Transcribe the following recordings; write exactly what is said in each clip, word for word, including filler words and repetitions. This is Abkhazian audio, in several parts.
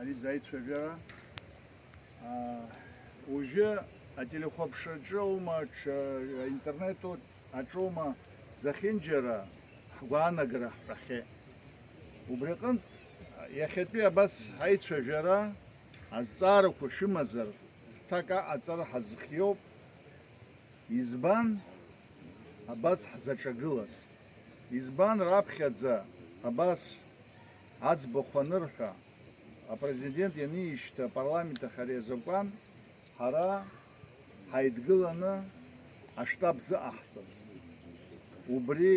Ари аицәажәара, аа, уажәы ателехәаԥшраҿы аума, аҽ-, аинтернет аҿоума зехьынџьара ҳгәаанагара ҳҳәахьеит. Убри аҟынтә, иахьатәи абас ҳаицәажәара азҵаарақәа шәымазар, ҳҭак аҟаҵара ҳазхиоуп. Избан абас ҳзаҿагылаз? Избан раԥхьаӡа абас аӡбахә анырҳәа, апрезидент ианишьҭа апарламент ахь ари азакәан ҳара ҳаидгыланы аштаб зыҟаҳҵаз? Убри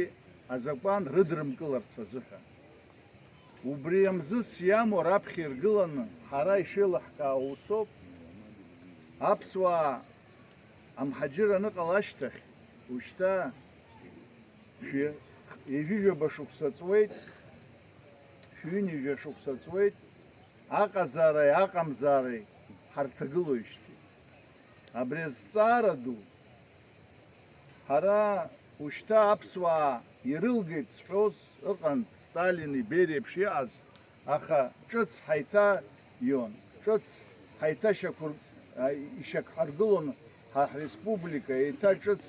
азакәан рыдрымкыларц азыҳәан. Убри амзызс иамоу раԥхьа иргыланы ҳара ишеилаҳкаау усоуп. Аԥсуаа амҳаџьыр аныҟала ашьҭахь, ушьҭа шәи-, ҩажәижәаба шықәса ҵуеит, шәҩынҩажәа шықәса ҵуеит, аҟазаараи аҟамзаараи ҳарҭагылоижьҭеи. Абри азҵаара ду ҳара ушьҭа аԥсуаа ирылгеит зҳәоз ыҟан, Сталини Бериеиԥш иҟаз, аха ҿыц ҳаиҭаион, ҿыц ҳаиҭашьақәыр-, а, ишьақәҳаргылон ҳа ҳреспублика, еиҭа ҿыц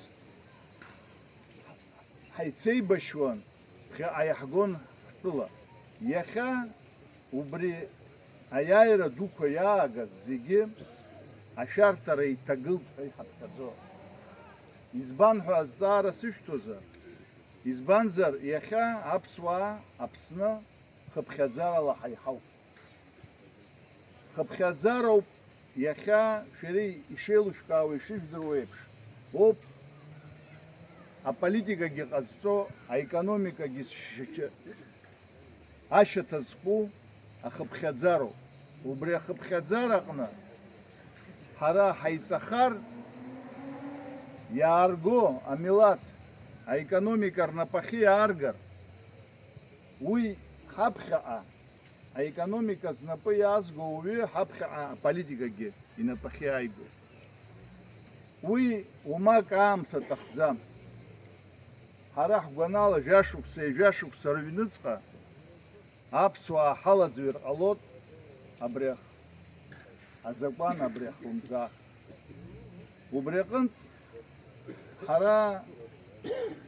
ҳаицеибашьуан, ԥхьаҟа иаҳгон ҳтәыла. Иахьа убри аиааира дуқәа иаагаз зегьы ашәарҭара иҭагылт ҳәа иҳаԥхьаӡо. Избан ҳәа азҵаара сышәҭозар? Избанзар, иахьа аԥсуаа Аԥсны хыԥхьаӡарала ҳаиҳауп. Хыԥхьаӡароуп иахьа шәара ишеилышәкаауа, ишыжәдыруа еиԥш, оуп аполитикагьы ҟазҵо, аекономикагьы зшьа-, ашьаҭа зку ахыԥхьаӡароуп. Убри ахыԥхьаӡараҟны ҳара ҳаиҵахар, иаарго амилаҭ аекономика рнапахьы иааргар, уи ҳаԥхьаҟа аекономика знапы иаазго ауаҩы ҳаԥхьаҟа аполитикагьы инапахьы иааигоит. Уи уамак аамҭа аҭахӡам. Ҳара ҳгәанала, жәашықәса, ҩажәа шықәса рыҩныҵҟа аԥсуаа ҳалаӡҩар ҟалоит абри ах-, азакәан абри ахлымӡаах. Убри аҟынтә ҳара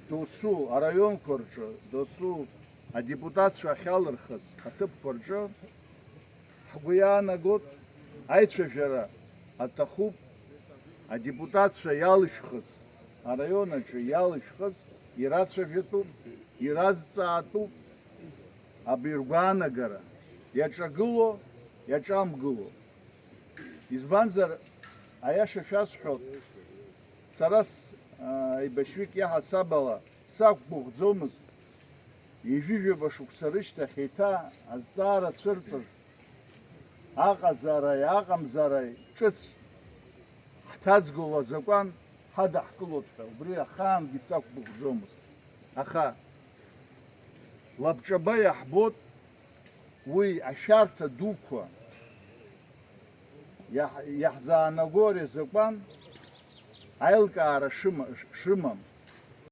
досу араионқәа рҿы, досу адепутатцәа ахьалырхыз аҭыԥқәа рҿы ҳгәы иаанагоит, аицәажәара аҭахуп, адепутатцәа иалышәхыз, араион аҿы иалышәхыз ирацәажәатәуп, иразҵаатәуп абри ргәаанагара, иаҿагыло, иаҿамгыло. Избанзар, аиаша шәасҳәап, сара с-, а, аибашьҩык иаҳасаб ала сақәгәыӷӡомызт, ҩажәижәаба шықәса рышьҭахь еиҭа азҵаара цәырҵыз, аҟазаараи аҟамзаараи ҿыц ҳҭазгало азакәан ҳадаҳкылоит ҳәа, убри ахаангьы сақәгәыӷӡомызт. Аха лабҿаба иаҳбоит уи ашәарҭа дуқәа, иаҳ-, иаҳзаанаго ари азакәан аилкаара шыма-, шрымам.